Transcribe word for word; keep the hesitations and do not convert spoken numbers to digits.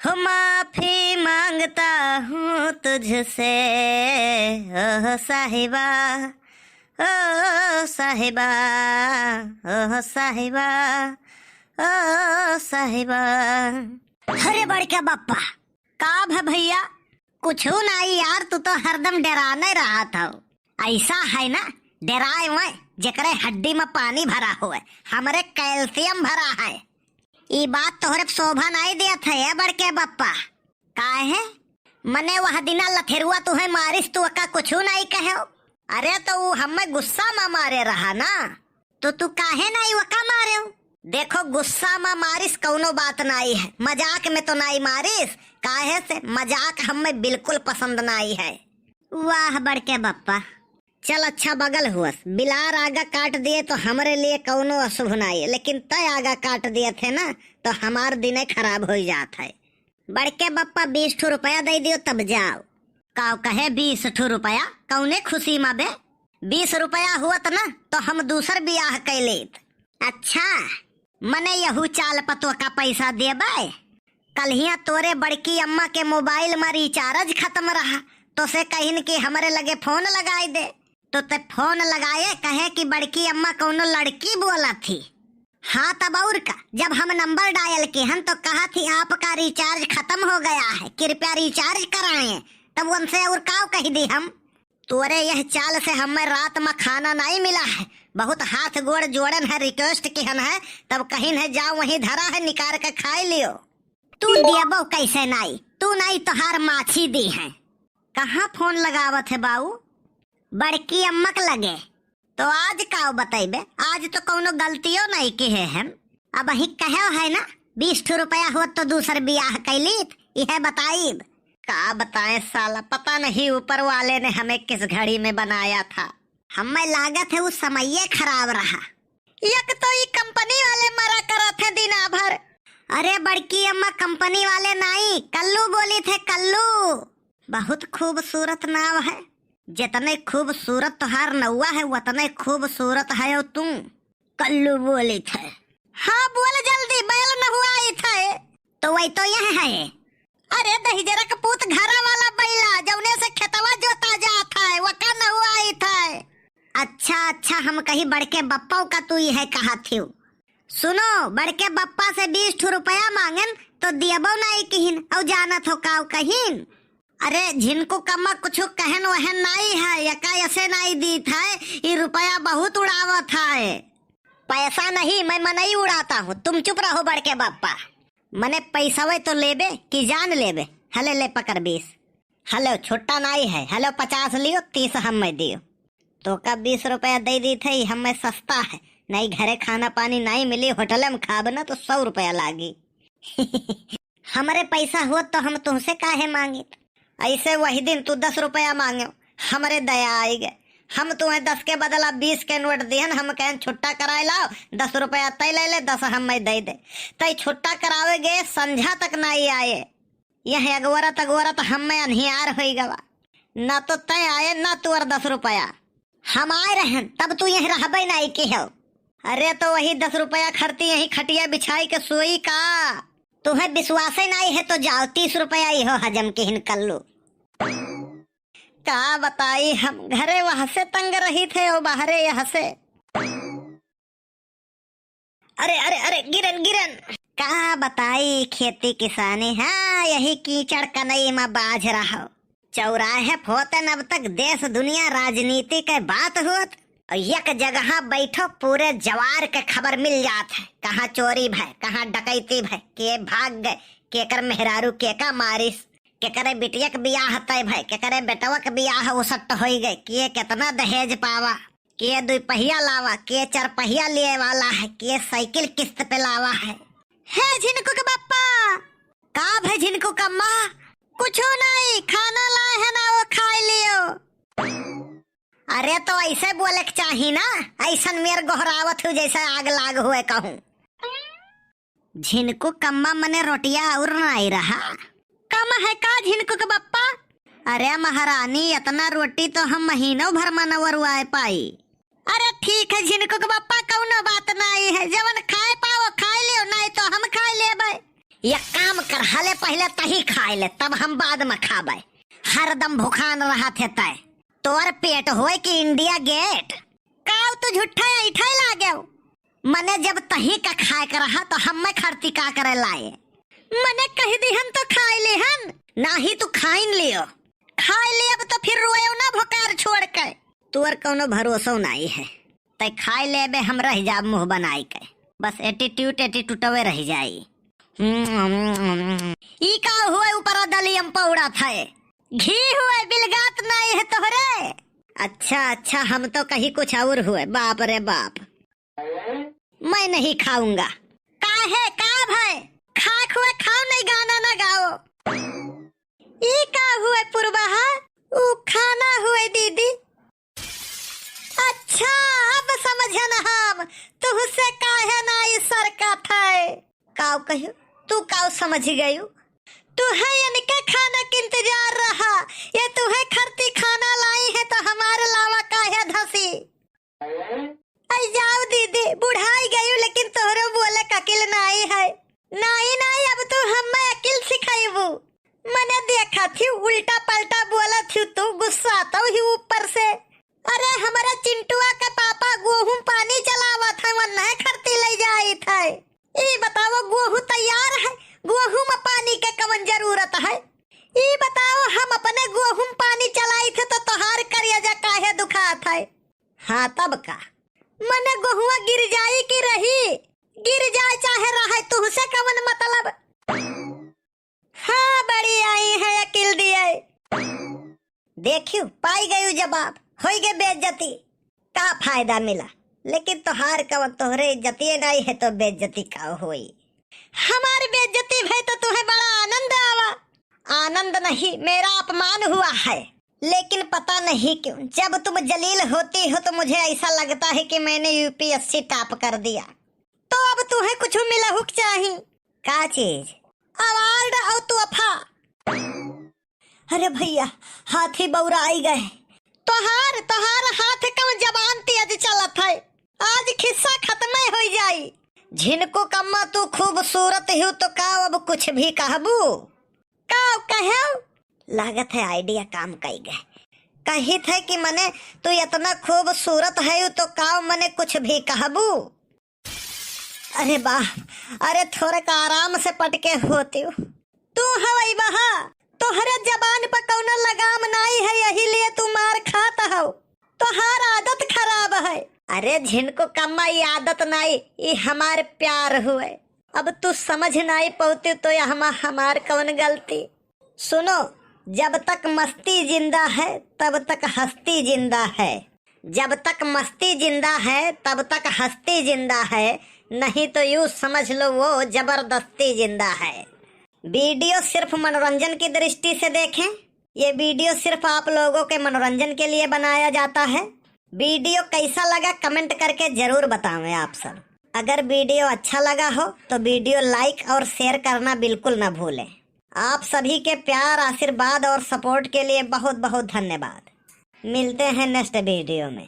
हो माफी मांगता हूँ तुझसे, ओ साहिबा, ओ साहिबा, ओ साहिबा, ओ साहिबा। अरे बड़के बप्पा, का भ भइया? कुछू नाई यार, तू तो हरदम डेराने रहत हौ। अइसा है ना, डेराए वै जेकरे हड्डी में पानी भरा होए, हमरे कैल्शियम भरा है। ई बात तोहरे शोभा नाई देत है, ए बड़के बप्पा। काहे? मने वह दिना लथेरुआ तुहे मारिस, तू ओका कुछू नाई कहेउ? अरे तो ऊ हमें गुस्सा में मारे रहा ना। तो तू काहे नाई ओका मारेउ? देखो, गुस्सा में मारिस कउनो बात नाई है, मजाक में तो नाई मारिस, काहे से मजाक हमें बिल्कुल पसंद नाई है। वाह बड़के बप्पा। चल अच्छा बगल हुअस, बिलार आगा काट दिए तो हमरे लिए कउनो अशुभ नाई, लेकिन तय आगा काट दिए थे ना, तो हमार दिने खराब होइ जात है। बड़के बप्पा, बीस ठो रुपया दइ दियो तब जाओ। काव कहे बीस ठो रुपया? कउने खुशी मा बे? बीस रुपया हुअत ना तो हम दूसर बियाह कइ लेत। अच्छा, मने यहू चाल पतोह का पैसा देबे? कल्हिया तोरे बड़की अम्मा के मोबाइल मा recharge खतम रहा, तो से कहिन कि हमरे लगे फोन लगाइ दे। तो ते फोन लगाए, कहे कि बड़की अम्मा कउनो लड़की बोलत ही। हाँ, तब अउर का, जब हम नंबर डायल किहन तो कहत ही, "आपका recharge खतम हो गया है, कृपया recharge कराएं।" तब उनसे अउर काव कहि दी हम? तोरे यह चाल से हमें रात मा खाना नाई मिला है, बहुत हाथ गोड़ जोड़न है, request किहन है, तब कहिन है, "जाओ वहीं धरा है, निकार के खाइ लियो।" तू दियबो कइसे नाई, तू नाई तोहार माछी दी है। कहाँ फोन लगावत है बाऊ? बड़की अम्मा के लगे। तो आज काव बतइबे? आज तो कउनो गलतियो नाई किहे हम। अबहीं कहेउ है ना, बीस ठो रुपया होत तो दूसर बियाह कइ लीत, इहे बताइब। का बताएं साला, पता नहीं ऊपर वाले ने हमें किस घड़ी में बनाया था। हमें लागत है उ समइये खराब रहा। एक तो ई कंपनी वाले मरा करत हैं दिना भर। अरे बड़की अम्मा, कंपनी वाले नाई, कल्लू बोलित है, कल्लू। बहुत खूबसूरत नाव है। जितने खूबसूरत तोहार नउआ है, उतने खूबसूरत हयो तू। कल्लू बोलित है। हाँ, बोल जल्दी, बैल नहुआइत है। तो वही तो यह है। अरे दहिजरा के पूत, घरा वाला बैला, जउने से खेतवा जोता जात है, वका नहुआइत है। अच्छा, अच्छा, हम कही बड़के बप्पा का तू इहे कहत हिउ। सुनो, बड़के बप्पा से बीस ठो रुपया मांगेन तो दियबो नाई किहिन, अउ जानत हो काव कहिन? अरे झिनकू कम्मा, कुछु कहन वहन नाई है, एका ऐसे नाई दीत है, ई रुपया बहुत उड़ावत है। पैसा नहीं, मैं मनई उड़ाता हूँ, तुम चुप रहो बड़के बप्पा। मने पैसवे तो लेबे कि जान लेबे? हले ले पकड़ बीस। हलो छुट्टा नाई है, हलो पचास लियो, तीस हमें दियो। तोका बीस रुपया दइ दीत है, हमें सस्ता है, नाई घरे खाना पानी नाई मिली, होटले में खाब ना तो सौ रुपया लागी। हमरे पैसा होत तो हम तुहसे काहे मांगित? ऐसे वही दिन तू दस रुपया मांग्यो, हमरे दया आइ गए। हम तुहें दस के बदला बीस के नोट दिहन, हम कहन छुट्टा कराए लाओ, दस रुपया तय ले ले, दस हमें दइ दे। तय छुट्टा करावे गए, संझा तक नाई आए। यह अगोरत अगोरत हमें अन्हियार होइ गवा। ना तो तय आए, ना तुअर दस रुपया। हम आए रहन, तब तू यहीं रहबे नाई किहो। अरे तो वही दस रुपया खरती यहीं खटिया बिछाइ के सोई का? तुहें विश्वासे नाई है तो जाओ, तीस रुपया इहो हजम किहिन कल्लू। का बताई हम, घरे वहसे तंग रहित है, ओ बाहरे यहसे। अरे, अरे, अरे, गिरन, गिरन। का बताई खेती किसानी, हाँ, यही कीचड़ कनई मा बाझ रहो। चौराहे फोतन अब तक देश दुनिया राजनीति के बात होत, और एक जगह बैठो पूरे जवार के खबर मिल जात है, कहाँ चोरी भय, कहाँ डकैती भय, के भाग गए, केकर मेहरारू केका मारिस, केकरे बिटिया के बियाह तय भय, केकरे बेटवा के बियाह उसट होई गए, के केतना दहेज पावा, के दुई पहिया लावा, के चार पहिया लिए वाला है, के साइकिल किस्त पे लावा है। हे झिनकू के बप्पा! का भय झिनकू कम्मा? कुछो नहीं, खाना लाए है ना, वो खाए लियो। अरे तो ऐसे बोले के चाही ना, ऐसन मेर गोहरावत हो जैसे आग लाग हुए कहूँ। झिनकू कम्मा मने रोटिया और नाई रहा। कम है का झिनकू के बप्पा? अरे महारानी, इतना रोटी तो हम महीनों भर मा न वरुआए पाई। अरे ठीक है झिनकू के बप्पा, कौनो बात नाई है, जवन खाए पाओ खाए लियो, नाई तो हम खाए लेबे। एक काम कर, हले पहिले तही खाए ले, तब हम बाद में खाबे। हरदम भुखान रहत है तय। तोर पेट होए कि इंडिया गेट? काव तू झूठा ऐठे लागेव? मने जब तही का खाए के रहा तो हम्मे खरती का करे लाए? मने कह दिहन तो खाए लेहन, नाही तू खाइन लियो। खाए लेब तो फिर रोएव ना भोकार छोड़ के। तोर कौनो भरोसो नाई है। तै खाए लेबे, हम रह जाब मुँह बनाई के। बस attitude, attitudeवे रह जाई। हम्म, ई का हुए ऊपरा दलियम पौड़त है? घी हुए, बिलगात नाई है तोहरे? अच्छा, अच्छा, हम तो कही कुछ और हुए। बाप रे बाप। मैं नहीं खाऊंगा। काहे, का भय? खाक हुए खाओ, नहीं गाना ना गाओ। ई का हुए पुरबहा? ऊ खाना हुए दीदी। अच्छा, अब समझन हम, तुहसे काहे ना ई सरकत है। काव कहियो, तू काव समझ गयू? तुहे इनके खाना के इंतजार रहा, ये तुहे खरती खाना लाई है तो हमारे लावा काहे धसी? आई जाओ दीदी, बुढ़ाई गयू लेकिन तोहरो बोले क अकिल नाई है। नाई, नाई, अब तू हम्मे अकिल सिखाइबू। मने देखा थी, उल्टा पलटा बोला थी तू, गुस्सा तो ही ऊपर से। अरे, हमारे चिंटुआ के पापा गोहूं पानी चलावत है, वन्ने खरती ले जाइत है। ई बताओ, गोहूं तैयार है, गोहूं में पानी के कवन जरूरत है? ई बताओ, हम अपने गोहूं पानी चलाइत है तो तोहार करेजा काहे दुखात है? हाँ, तब का? मने गोहुआ गिर जाई कि रही? गिर जाए चाहे रहे, तुहसे कवन मतलब? हाँ, बड़ी आई है अकिल दिए। देखियो, पाई गयू जवाब, होई गए बेइज्जती। का फायदा मिला? लेकिन तोहार कवन, तोहरे इज्जतिये नाई है तो बेइज्जती का होई? हमार बेइज्जती भई तो तुहे बड़ा आनंद आवा। आनंद नहीं, मेरा अपमान हुआ है। लेकिन पता नहीं क्यों, जब तुम जलील होती हो तो मुझे ऐसा लगता है कि मैंने U P S C top कर दिया। तो अब तुहे कुछ मिलहुक चाही। का चीज? Award और तोहफा। अरे भैया, हाथी बौराई गए। तोहार, तोहार हाथ कम जबान तेज चलत है, आज खिस्सा खत्म हो जाई। झिनको कम्मा तू खूबसूरत हो तो का अब कुछ भी कहबू? का कहेव? लागत है idea काम कई गए। कहित है कि मने तू इतना खूबसूरत है तो का मने कुछ भी कहबू? अरे बाप, अरे थोड़े का आराम से पटके होती। तू हवई बहा, तोहरे जबान पर कौनो लगाम नाई है, यही लिए तू मार खात हव। तोहार आदत खराब है। अरे झिनको कम्मा, ई आदत नाई, ई हमार प्यार हुए। अब तू समझ नाई पौती तो यह हमा-, हमार कौन गलती? सुनो, जब तक मस्ती जिंदा है, तब तक हस्ती जिंदा है। जब तक मस्ती जिंदा है, तब तक हस्ती जिंदा है, नहीं तो यूं समझ लो वो जबरदस्ती जिंदा है। Video सिर्फ मनोरंजन की दृष्टि से देखें। ये video सिर्फ आप लोगों के मनोरंजन के लिए बनाया जाता है। Video कैसा लगा, comment करके जरूर बतावें आप सब। अगर video अच्छा लगा हो तो video like और share करना बिल्कुल ना भूलें। आप सभी के प्यार, आशीर्वाद और support के लिए बहुत बहुत धन्यवाद। मिलते हैं next video में।